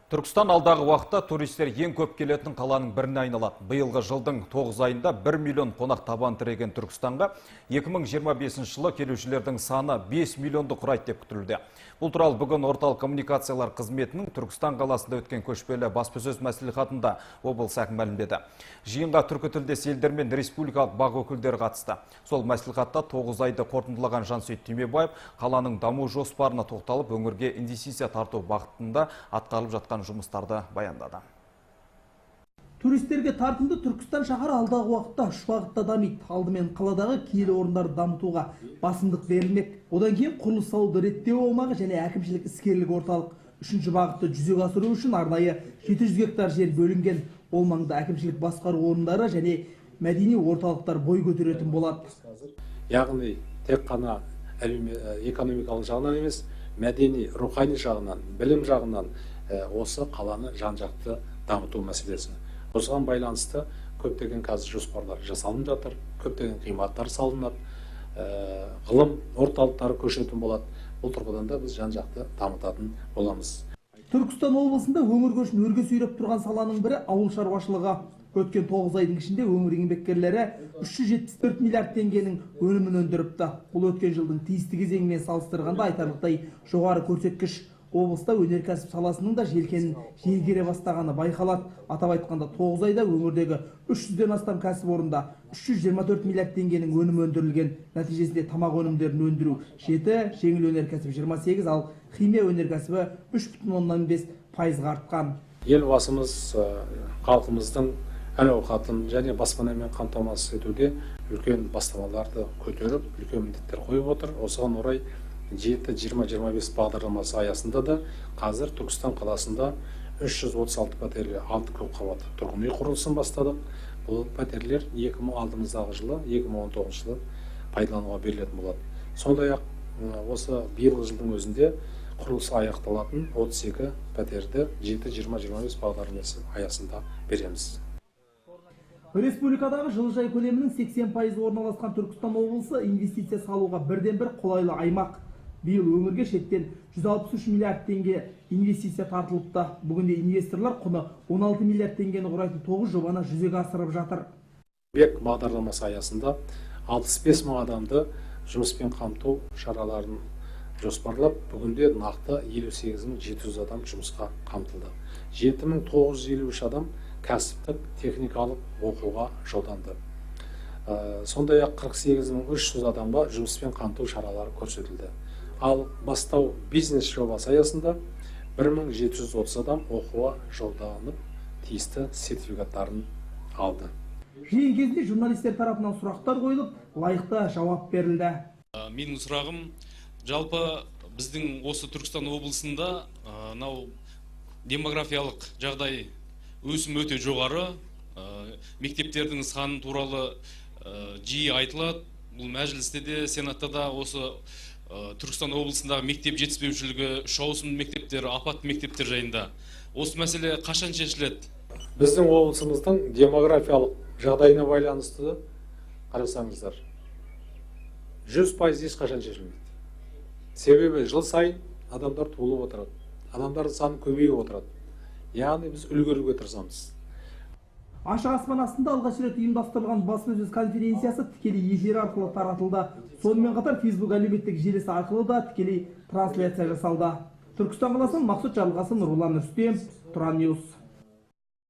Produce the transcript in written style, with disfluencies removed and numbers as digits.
Түркістан алдағы уақытта туристер ең көп келетін қаланың біріне айналады. Биылғы жылдың 9 айында 1 миллион қонақ табан тіреген Түркістанға 2025 жылы келушілердің саны 5 миллионды құрайды деп күтілуде. Бұл туралы бүгін орталық коммуникациялар қызметінің Түркістан қаласында өткен көшпелі баспасөз мәслихатында облыс әкімі мәлімдеді. Жиынға түркі тілдес елдер мен республикалық бақ өкілдері қатысты. Сол мәслихатта 9 айды қорытындылаған Жансейіт Түймебаев қаланың даму жоспарына тоқталып, өңірге инвестиция тарту бағытында атқарылып жатқан жұмыстарды баяндады. Туристерге тартымды Түркістан шаһары алдағы уақытта үш бағытта дамиды. Алдымен қаладағы киелі орындарды дамытуға басымдық берілмек. Одан кейін құрылыс салуды реттеу аумағы және әкімшілік іскерлік орталық. Үшінші бағытты жүзеге асыру үшін арнайы 700 гектар жер бөлінген. Ол маңда әкімшілік басқару орындары және мәдени орталықтар бой көтеретін болады. Яғни тек қана экономикалық жағынан емес, мәдени, рухани жағынан, білім жағынан осы қаланы жан-жақты дамыту мәселесі. Осыған байланысты көптеген қазір жоспарлар жасалынып жатыр, көптеген ғимараттар салынады, ғылым орталықтары көшетін болады. Бұл тұрғыдан да біз жан-жақты дамытатын боламыз. Түркістан облысында өңір көшін өрге сүйреп тұрған саланың бірі ауыл шаруашылығы. Өткен 9 айдың ішінде өңір еңбеккерлері 374 миллиард теңгенің өнімін өндіріпті. Бұл өткен жылдың тиісті кезеңімен салыстырғанда айтарлықтай жоғары көрсеткіш. Облыста өнеркәсіп саласының да желкенін желгере бастағаны байқалады. Атап айтқанда 9 айда өңірдегі 300-ден астам кәсіпорында 324 миллиард теңгенің өнімі өндірілген. Нәтижесінде тамақ өнімдерін өндіру 7, жеңіл өнеркәсіп 28, ал химия өнеркәсібі 3,5%-ға артқан. Елбасымыз халқымыздың әл-ауқатын және баспанамен қамтамасыз етуде үлкен бастамаларды көтеріп, үлкен міндеттер қойып отыр. Осыған орай 7-20-25 бағдарламасы аясында да қазір Түркістан қаласында 336 пәтерлі 6 көпқабатты тұрғын үй құрылысын бастадық. Бұл пәтерлер алдымыздағы жылы, 2019 жылы пайдалануға берілетін болады. Сондай-ақ осы биылғы жылдың өзінде құрылысы аяқталатын 32 пәтерді 7-20-25 бағдарламасы аясында береміз. Республикадағы жылыжай көлемінің 80% орналасқан Түркістан облысы инвестиция салуға бірден-бір қолайлы аймақ. Биыл өңірге шеттен 163 миллиард теңге инвестиция тартылыпты. Бүгінде инвесторлар құны 16 миллиард теңгені құрайтын 9 жобаны жүзеге асырып жатыр. Бек бағдарламасы аясында 65 мың адамды жұмыспен қамту шараларын жоспарлап, бүгінде нақты 58 700 адам жұмысқа қамтылды. 7953 адам кәсіптік техникалық оқуға жолданды. Сондай-ақ 48 300 адамға жұмыспен қамту шаралары көрсетілді. Ал бастау бизнес жобасы аясында 1730 адам оқуға жолданып, тиісті сертификаттарын алды. Жиын кезінде журналистер тарапынан сұрақтар қойылып, лайықты жауап берілді. Менің сұрағым, жалпы біздің осы Түркістан облысында мынау демографиялық жағдай өсім өте жоғары, мектептердің саны туралы жиі айтылады. Бұл мәжілісте де, сенатта да осы Түркістан облысындағы мектеп жетіспеушілігі, үш ауысымды мектептер, апатты мектептер жайында. Осы мәселе қашан шешіледі? Біздің облысымыздың демографиялық жағдайына байланысты қарасаңыздар, 100% ешқашан шешілмейді. Себебі жыл сайын адамдар туылып отырады, адамдардың саны көбейіп отырады. Яғни біз үлгеруге тырысамыз. Ашық аспан астында алғаш рет ұйымдастырылған баспасөз конференциясы тікелей эфир арқылы таратылды. Сонымен қатар Facebook әлеуметтік желісі арқылы да тікелей трансляция жасалды. Түркістан қаласынан Мақсұт Жарылқасын, Нұрлан Рүстем, Тұран Ньюс.